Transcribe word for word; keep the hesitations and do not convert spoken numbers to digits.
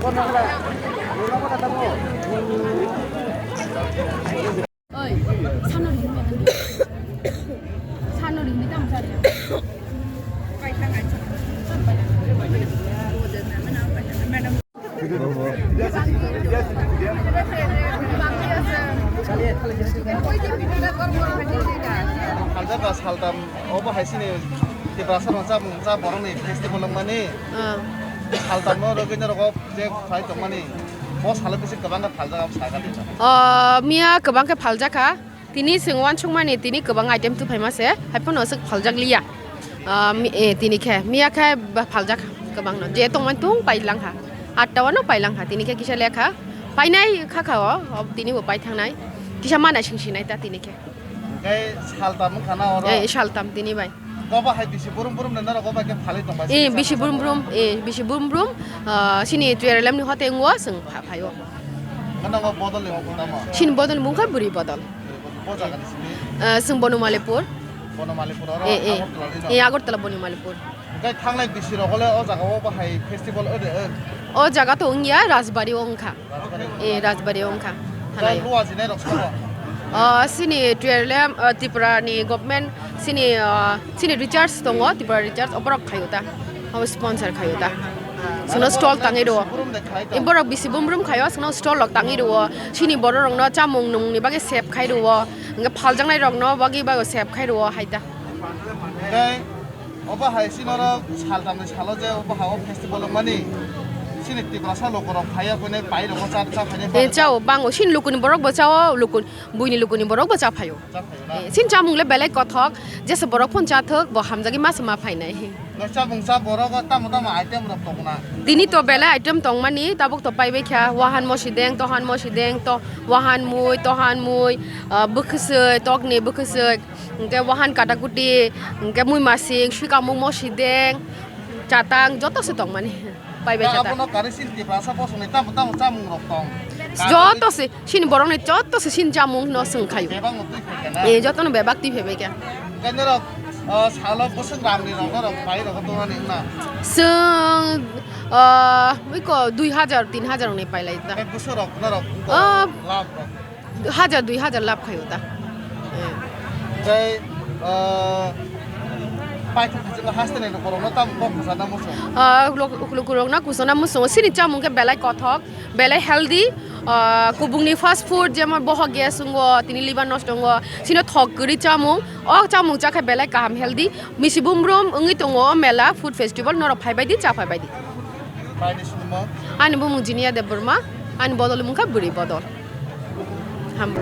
Oi, sano ringni tamo sari. Salta ba saltam obo hai sini Tiprasa rok chamung cha borok ni festival wngmani. Ah. Saltam no rwgwi norok o je phai tongmani. Bo salo bisi kwbang khe phaljak abo sakha di. Ah, miya kwbang khe phaljak kha. Tini chwng uansukmani tini kwbang item tubuphaima se, hai phano aswk phaljak liya. Ah, mi-, eh, tini khe, miya khe ba phaljak kwbangno. Je tongmani tung pailang kha. Atta wano pailang kha, tini khe kisa lekha. Painai kha kha o, o tini bo paithangnai. Kisa mana sing sinai ta tini khe. Hwnkhe saltam wngkha na oro? Eh, saltam tini bai. Kobo hai bisi burum burum nang norok kobo khe phalwi tongbai. Eh, bisi burum burum, eh, bisi burum burum, ah, sini Twirlem ni hote ngo chwng pha-, phaio. Gana ngo bodol ni mung tamo? Sini bodol ni mung kha bwrwi bodol. Bo jaga ni sini? Ah, chwng Bonomalipur. Bonomalipur oro Eh, eh. Agartala ni no? Eh, Agartala Bonomalipur. Hwnkhe thangnai bisi rok le o jaga o bahai festival ode, eh? O jaga to wngya Rajbari o wngkha. Eh, Rajbari o wngkha. Thanai. Luwa jinai rok sabo? Ah, sini Twirlem, ah, Tripura ni government sini, ah, sini recharge tongo, Tripura recharge oborok khayo ta. Abo sponsor khayo ta. Sino stall tangwi rwo. Burum de khai ta. Iborok bisi burum burum khayo, sino stall rok tangwi rwo. Sini borok rokno chamung nungni bagwi save khai rwo. Hwnkhe phaljaknai rokno bagwi bago save khai rwo hai ta. Tei obo hai sini oro saltamni salo je obo ha o festival wngmani sini Tiprasa lokorok phaiya kune pai rokno cha cha khainai. Eh, chao, bango. Sini lukuni borok bo chao, lukun-, buini lukuni borok bo cha phaio. Cha phaio na? Eh, sini chamung le belai kothok, jesa borok phun cha thok, bo hamjagwi masa ma phainai. Nai chamung cha borok o tamo tamo item rok tongna? Tini to belai item tongmani, tabuk to paibai kha, wahan mosideng, tohan mosideng, to wahan mui, tohan mui, ah, bwkhwsoi, tokni bwkhwsoi. Hwnkhe wahan katakuti, hwnkhe muimasing, swikamung, mosideng, chatang joto se tongmani. Paibai khe ta. Abono kari sini Tiprasa bosongni tamo tamo chamung rok tong? Joto se, sini borokni joto se sini chamung no swng khayo. Bebak no twi phaikha na? Eh, joto no bebak twi phaibai khe. Hwnkhe norok, ah, salo bwswk ramni rok norok pai rok tongmani wngna? Chwng, ah, iko dui hajar, tin hajar ni pailai ta. Hwnkhe bwswk rok norok Ah. Lab rok? Hajar dui hajar lab khayo ta. Tei, ah, paithak khaijak hasteni lukurokno tamo kok kwchana muchung? Ah, luk-, lukurokno kwchana muchungo. Sini chamung khe belai kothok, belai healthy. Ah, kubungni fast food, jemon boho gas wngo, tini liver nosto wngo. Sino thok kwrwi chamung. O chamung cha khe belai kaham healthy. Misi bumbrum wngwi tongo o mela food festival, norok phaibai di, cha phaibai di. Baini sumung? Ani bumung Jinia Debbarma, ani bodol mung kha Bwrwi Bodol. Ham.